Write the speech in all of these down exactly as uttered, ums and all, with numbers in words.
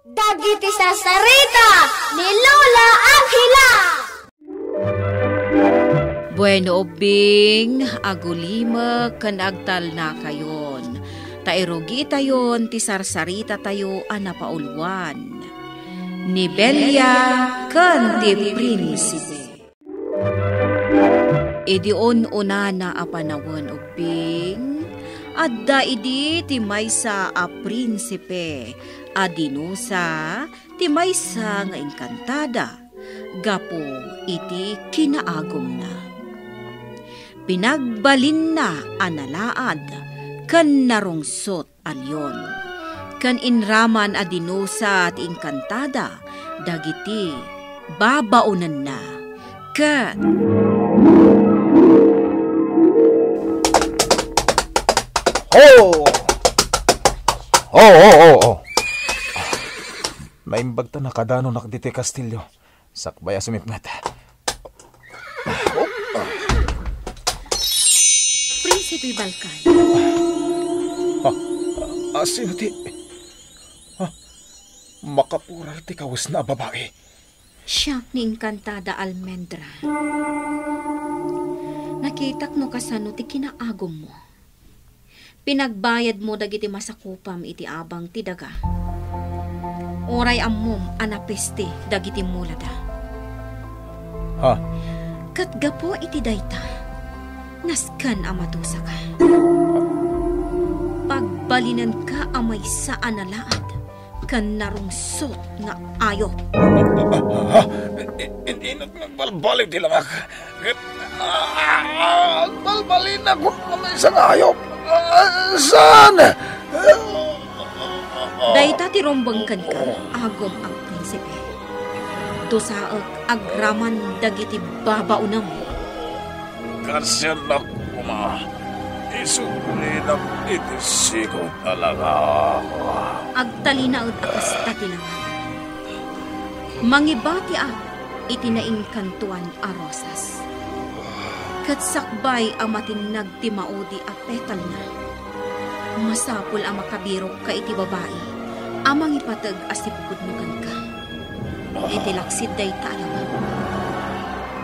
Dagiti sarsarita ni Lola Angela. Bueno, ubbing, agulimek ken agtalnakayon, ta irugiitayon ti sarsaritatayo a napauluan, ni Belia ken ti Prinsipe. Idi un-unana a panawen, ubbing, adda idi ti maysa a prinsipe a dinusa ti maysa nga engkantada gapu iti kinaagumna. Pinagbalinna a nalaad ken narungsot a leon, ken inraman a dinusa ti engkantada dagiti babaonenna, ket Ho! Ho, ho, ho, ho. Naimbag ta nakadanunak ditoy kastilio. Sakbay a sumipnget. Prinsipe Balkan. Ah, ah, sino ti, ah, makapurar ti kawesna a babai? Siak ni Encantada Almendra. Nakitak no kasano ti kinaagummo. Pinagbayadmo dagiti masakupam iti abang ti daga. Uray ammom a napeste dagiti mulada. Ha? Ket gapu iti dayta, nasken a madusaka. Pagbalinenka a maysa a nalaad ken narungsot nga ayup. Ah, ah, ah, ah. In-, in-, inat nagbalbaliw ti langak. Ah, agbalbalinak a maysa nga ayup. Ah, saan? Dayta ti rumbeng kenka, agum a prinsipe. Dusaek agraman dagiti babaonem. Kasiannak koma, isublinak iti sigud a langak. Agtalinaed a kasta ti langak. Mangibatiak iti naengkantuan a rosas. Ket sakbay a matinnag ti maudi a petalna, masapul a makabirokka iti babai a mangipateg a sipupudno kenka. Iti laksid dayta a langak.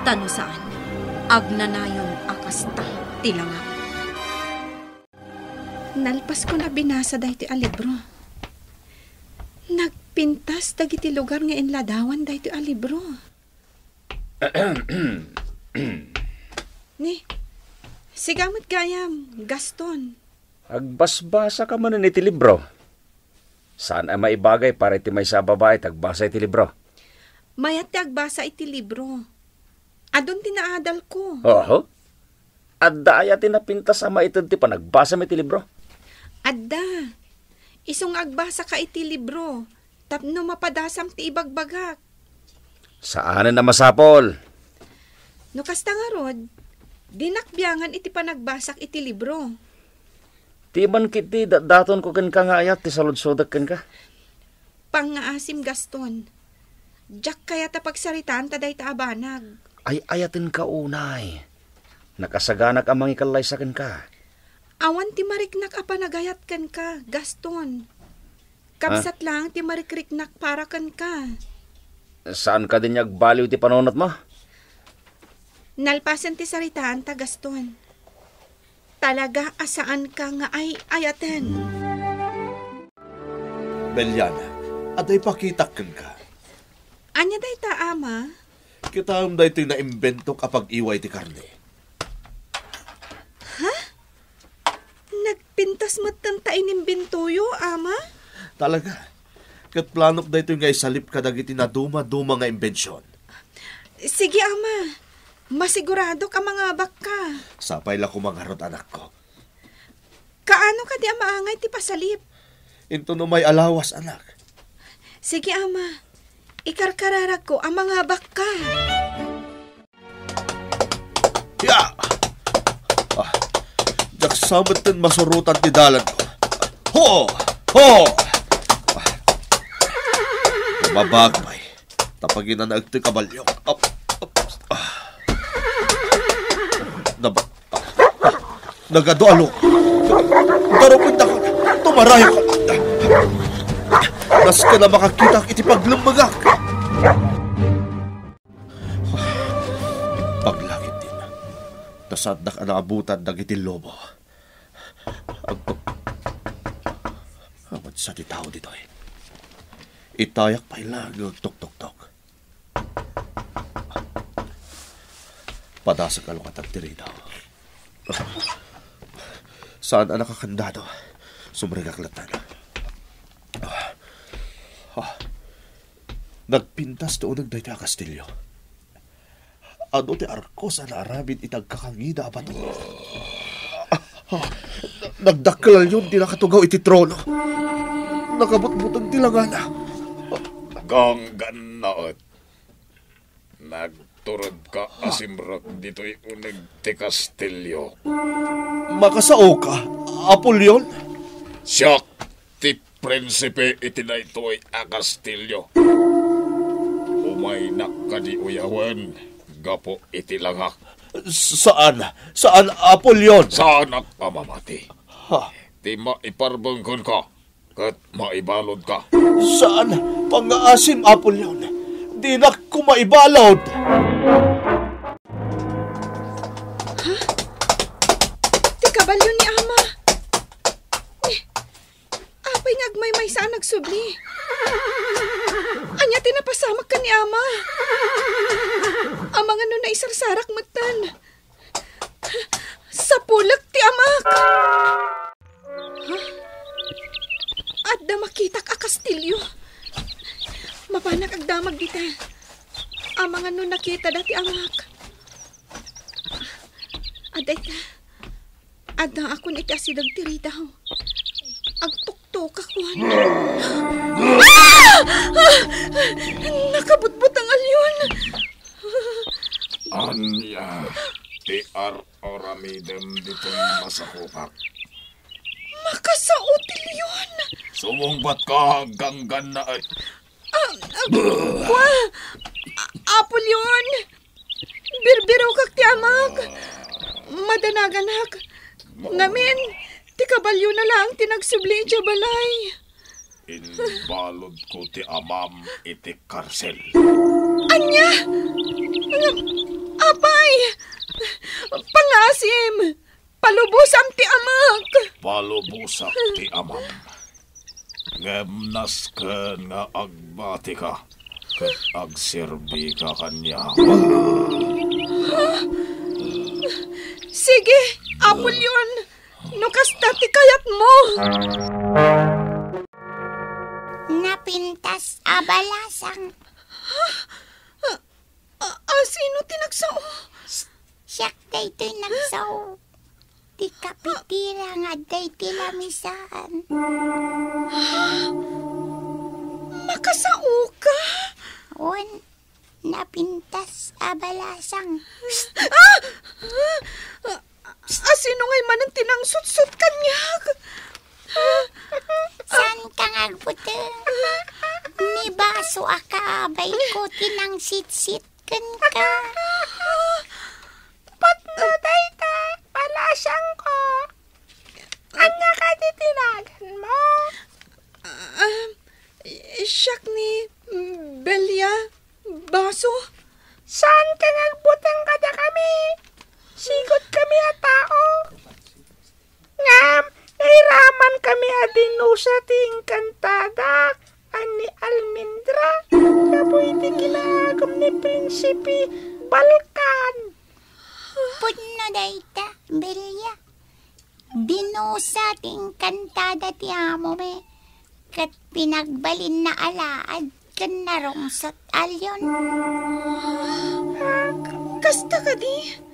Ta no saan, agnanayon a kasta ti langak. Nalpaskon a binasa daytoy a libro. Nagpintas dagiti lugar nga inladawan daytoy a libro. Ni, siga met gayam, Gaston. Agbasbasaka manen iti libro. Saan a maibagay para iti maysa a babai ti agbasa iti libro. Mayat ti agbasa iti libro. Adun ti naadalko. Oho. Adda aya ti napintas a maited ti panagbasam iti libro? Adda. Isu nga agbasaka iti libro, tapno mapadasam ti ibagbagak. Saanen a masapul. No kasta ngarud, dinak biangan iti panagbasak iti libro. Ti man ketdi datdatonko kenka nga ayat ti saludsodek kenka. Pangngaasim, Gaston. Diak kayat a pagsaritaanta dayta a banag. Ay-ayatenka unay. Nakasaganak a mangikallaysa kenka. Awan ti mariknak a panagayat kenka, Gaston. Kabsat laeng ti marikriknak para kenka. Saan kadi nga agbaliw ti panunotmo? Nalpasen ti saritaanta, Gaston. Talaga a saanka nga ay-ayaten. Beliana, adda ipakitak kenka. Ania dayta, Ama? Kitaem daytoy naimbentok a pag-iwa iti karne. Ha? Nagpintas metten ta inimbentoyo, Ama? Talaga. Ket planok daytoy nga isalip kadagiti nadumaduma nga imbension. Sige, Ama. Masiguradok a mangabakka. Sapay la koma ngarud, anakko. Kaano kadi a maangay ti pasalip? Inton umay a lawas, anak. Sige, Ama. Ikarkararagko a mangabakka. Ya! Ah, diak sa metten masurotan ti dalanko. Ho! Ho! Ah, mabagmay. Ta paginanaek ti kabalio. Ap, ap, ah. Naba-, ah, nagadu a luka. Darupendaka. Tumarayo ka. Kas ka na makakitak iti paglemmegak. Impaglagipdin. Ta saandak a naabutan dagiti lobo. Agtok-, awan sa ti tao ditoy. Itayak pay laeng nga agtoktoktok. Padasek a lukatan ti ridaw. Saan a nakakandado. Sumrekak latta. Ah, nagpintas ti uneg daytoy a kastilio. Adu ti arkos a naaramid iti agkakangida a bato. Ah, nagdakkel a leon ti nakatugaw iti trono. Nakabutbuteng ti langana. Ganggannaet. Nagturedka a simrek ditoy uneg ti kastilio. Makasaoka, Apo Leon? Siak ti prinsipe iti daytoy a kastilio. Umaynak kadi uyawen gapu iti langak. Saan, saan, Apo Leon. Saanak a mamati. Ha? Ti maiparbeng kenka, ket maibalodka. Saan, pangngaasim, Apo Leon. Dinak ko maibalod. Ha? Ti kabalio ni Ama. Eh, apay nga agmaymaysa a nagsubli? Ania ti napasamak ken ni Ama? Amangan no naisarsarak metten. Sapulek ti amak! Ha? Adda makitak a kastilio. Mapanak agdamag dita. Amangan no nakitada ti amak. Adda ita. Addaakon iti asideg ti ridaw. Agtuktokakon. Ah! Ah! Nakabutbuteng a leon. Ania ti ar-aramidem ditoy masakupek? Makasao ti leon. Sumungbatka, ganggannaet. Ah, ah, kua, A-, Apo Leon. Birbirokak ti amak. Madanaganak. Ngamin, ti kabaliona laeng ti nagsubli idiay balay. Imbaludko ti amam iti karsel. Ania? Ngem, apay? Pangngaasim, palubosam ti amak. Palubosak ti amam. Ngem nasken nga agbatika ket agserbika kaniak. Sige, Apo Leon, no kasta ti kayatmo. Napintas a balasang. A, a, sino ti nagsao? Siak daytoy nagsao. Ti kapitira nga adda iti lamisaan. Makasaoka? Wen, napintas a balasang. Ah! Asino ngay manen ti nangsutsot kaniak? Saanka nga agbuteng? Ni baso a kabayko ti nangsitsit kenka. Pudno dayta, balasangko. Ania kadi ti naganmo? Ah, siak ni Belia Baso. Saanka nga agbuteng kadakami? Sigudkami a tao. Ngem, nairamankami a dinusa ti inkantada a ni Almendra gapu iti kinaagum ni Prinsipe Balkan. Pudno dayta, Belia. Dinusa ti inkantada ti amomi, ket pinagbalinna a laad ken narungsot a leon. Kasta kadi?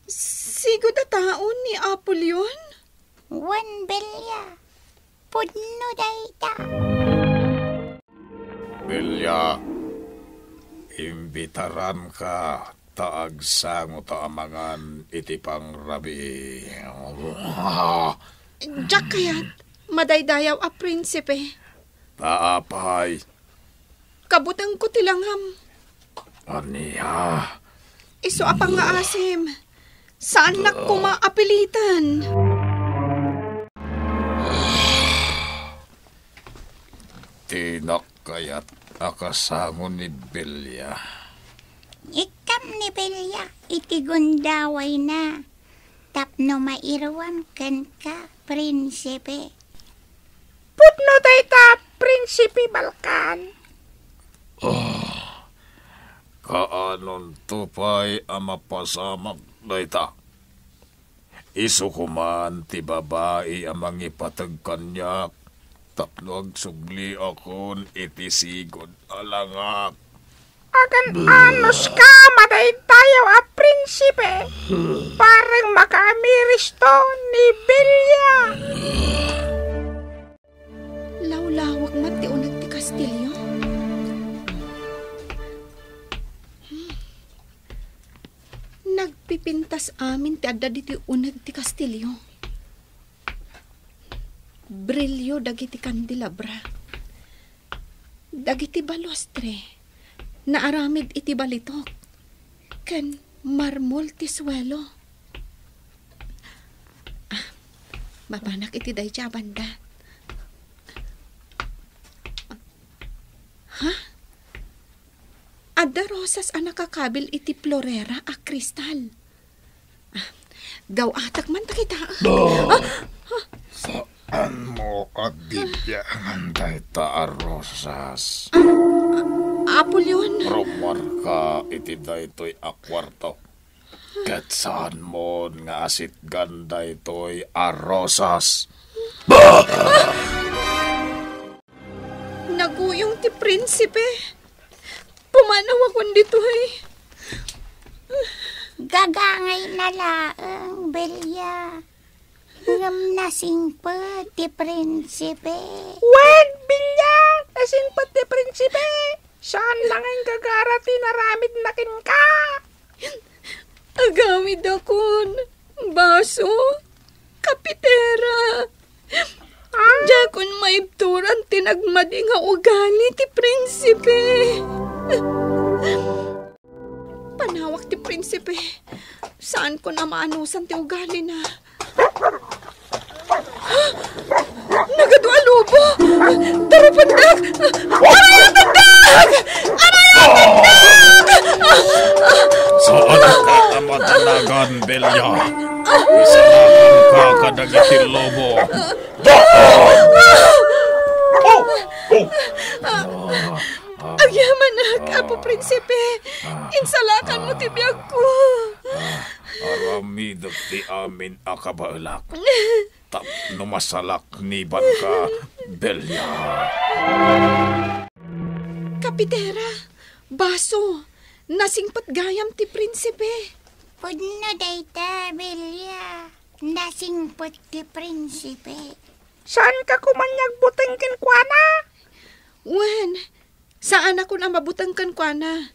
Sigud a tao ni Apo Leon? Wen, Belia. Pudno dayta. Belia, imbitaranka ta agsangotayo a mangan iti pangrabii. Diak kayat, madaydayaw a prinsipe. Ta apay? Kabutengko ti langam. Ania? Isu a pangngaasim. Saannak koma a pilitan. Tinak kayat a kasango ni Belia. Ikkam ni Belia iti gundawayna tapno mairuam kenka, Prinsipe. Pudno dayta, Prinsipe Balkan. Ah, kaanonto pay a mapasamak dayta? Isu koman ti babai a mangipateg kaniak tapno agsubliakon iti sigud a langak. Agan-anos ka madaydayaw a prinsipe, bareng makaamiristo ni Belia. Lawlawag met ti uneg ti kastilio. Nagpipintas amin ti adda ditoy uneg ti kastilio. Brilio dagiti kandelabra. Dagiti balustre naaramid iti balitok ken marmol ti suelo. Ah, mapanak iti dayta a banda. Ha? Adda rosas a nakakabil iti florera a kristal. Ah, gaw-atak man ta kita. Ah, ah. Saanmo a bibiangan dayta a rosas? Ah, ah, Apo Leon. Rumuarka iti daytoy a kuarto. Ket saanmon nga asitgan daytoy a rosas. Naguyong ti prinsipe. Pumanawakon ditoy. Gagangayna laeng, Belia. Ngem nasingpet ti prinsipe. Wen, Belia, nasingpet ti prinsipe. Saan la nga inggagara ti inaramidna kenka. Agamidakon, baso, kapitera. Ah? Diakon maibturan ti nagmadi nga ugali ti prinsipe. Panawak ti prinsipe. Saanko a maanusan ti ugalina. Nagadu a lobo! Tarapendak! Arayatendak! Arayatendak! Saanka a madanagan, Belia. Isalakanka kadagiti lobo. Agyamanak, Apo Prinsipe. Insalakanmo ti biagko. Aramidek ti amin a kabaelak tapno masalaknibanka, Belia. Kapitera, baso, nasingpet gayam ti prinsipe. Pudno dayta, Belia. Nasingpet ti prinsipe. Saanka koman nga agbuteng kenkuana? Wen, saanakon a mabuteng kenkuana.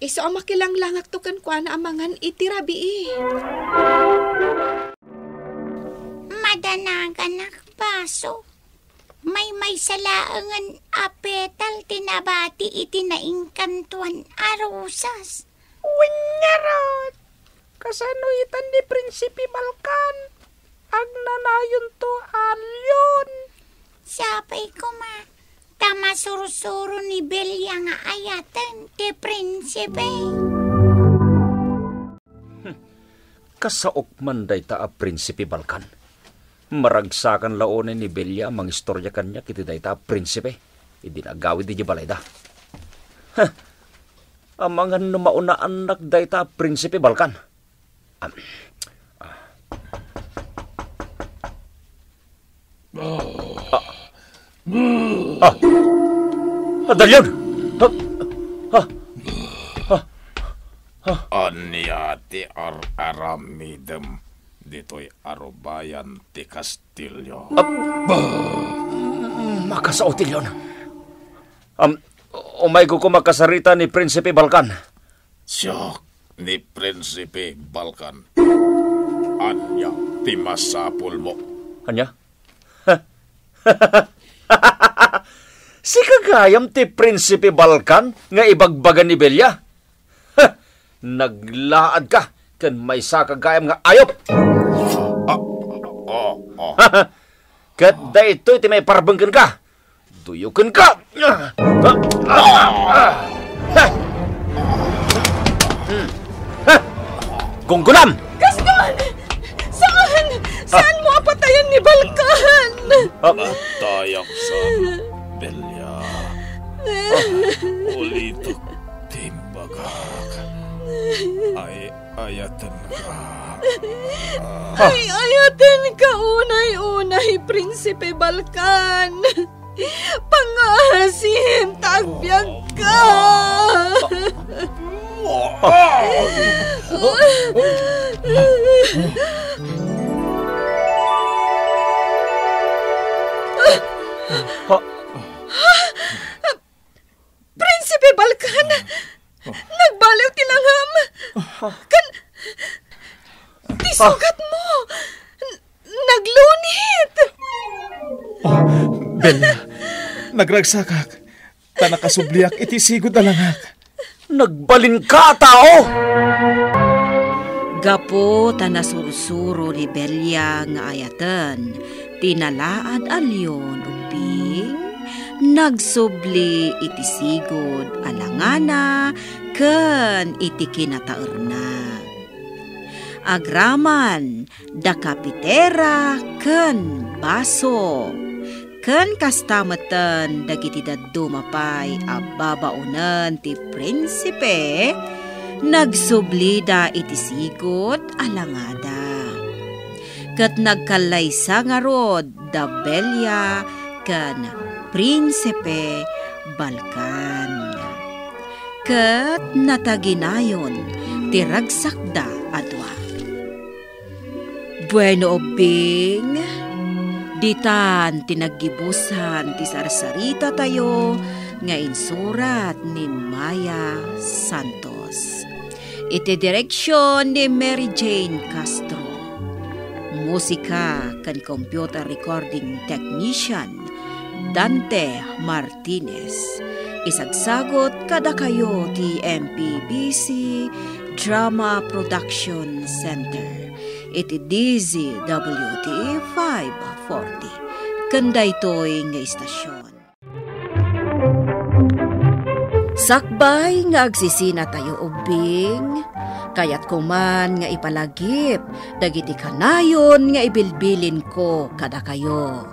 Isu a makilanglangakto kenkuana a mangan iti rabii. Madanaganak, baso. Maymaysa laengen a petal ti nabati iti nainkantuan a rosas. Wen ngarud, kasano itan ni Prinsipe Balkan? Agnanayonto a leon. Sapay koma, ta masursuro ni Belia nga ayaten ti prinsipe. Hmm. Kasaok man dayta a Prinsipe Balkan. Maragsakan la unay ni Belia a mangistoria kaniak iti dayta a prinsipe idi naagawid idiay balayda. Huh! Amangan no maunaannak dayta a Prinsipe Balkan. Am, ah. Ah. Ah. Ah, Dalion! Ah. Ah. Ah. Ah. Ania ti ar-aramidem ditoy arubayan ti kastilio? Ah. Mm, makasao ti leon. Am, umayko koma kasarita ni Prinsipe Balkan. Siak ni Prinsipe Balkan. Ania ti masapulmo? Ania? Sika gayam ti Prinsipe Balkan nga ibagbaga ni Belia? Naglaadka ken maysaka gayam nga ayop! Ah, ah, ah. Ket daytoy ti maiparbeng kenka. Tuyo kenka! Gunggunam! Gaston! Saan? Saan mo a patayan ni Balkan? Patayak sa Belia. Ulitek ti imbagak. Ay, ayatenka. Ay, ayatenka unay-unay, Prinsipe Balkan. Pangaasim ta agbiagka. Prinsipe Balkan, nagbaliw ti langam. Ken ti sugatmo, n-, naglunit. Oh, Belia, nagragsakak, ta nakasubliak iti sigud a langak. Nagbalinka a tao! Gapu ta nasursuro ni Belia nga ayaten ti nalaad a leon ubbing, nagsubli iti sigud a langana ken iti kinataerna. Agraman da kapitera ken baso, ken kasta metten dagiti dadduma pay a babaonen ti prinsipe, nagsublida iti sigud a langada. Ket nagkallaysa ngarud da Belia ken Prinsipe Balkan. Ket nataginayon ti ragsakda a dua. Bueno, ubbing, ditan ti naggibusan ti sarsaritatayo nga insurat ni Maya Santos. Iti direksion ni Mary Jane Castro. Musika ken computer recording technician, Dante Martinez. Isagsagut kadakayo ti M P B C Drama Production Center iti D Z W T five forty. Ken daytoy nga istasyon. Sakbay nga agsisinatayo ubbing, kayatko man nga ipalagip dagiti kanayon nga ibilbilinko kadakayo.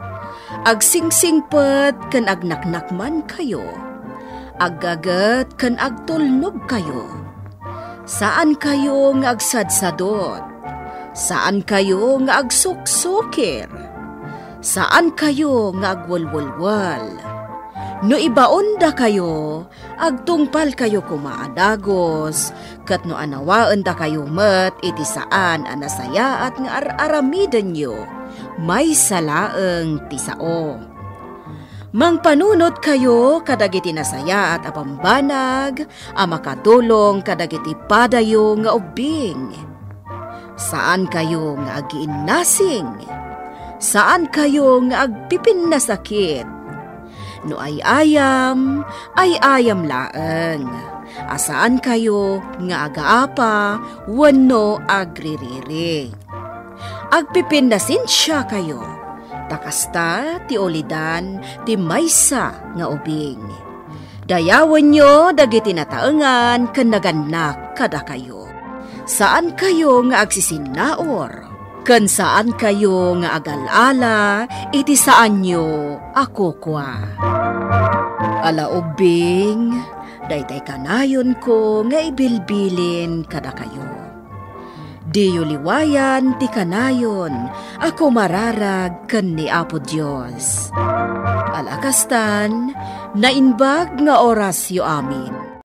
Agsingsingpet ken agnaknakmankayo. Aggaget ken agtulnogkayo. Saankayo nga agsadsadot. Saankayo nga agsuksukir. Saankayo nga agwelwelwel. No ibaondakayo, agtungpalkayo koma a dagus, ket no anawaendakayo met iti saan a nasayaat nga ar-aramidenyo, maysa laeng ti sao. Mangpanunotkayo kadagiti nasayaat a bambanag a makatulong kadagiti padayo nga ubbing. Saankayo nga agiinnasing. Saankayo nga agpipinnasakit. No ay-ayam, ay-ayam laeng. A saankayo nga agaapa wenno agririri. Agpipinnasensiakayo, ta kasta ti ulidan ti maysa nga ubing. Dayawenyo dagiti nataengan ken nagannak kadakayo. Saankayo nga agsisinnaur, ken saankayo nga agal-ala iti saanyo a kukua. Ala ubbing, daytay kanayonko nga ibilbilin kadakayo. Diyo liwayan ti kanayon a kumararag ken ni Apo Dios. Ala kastan, naimbag nga orasyo amin.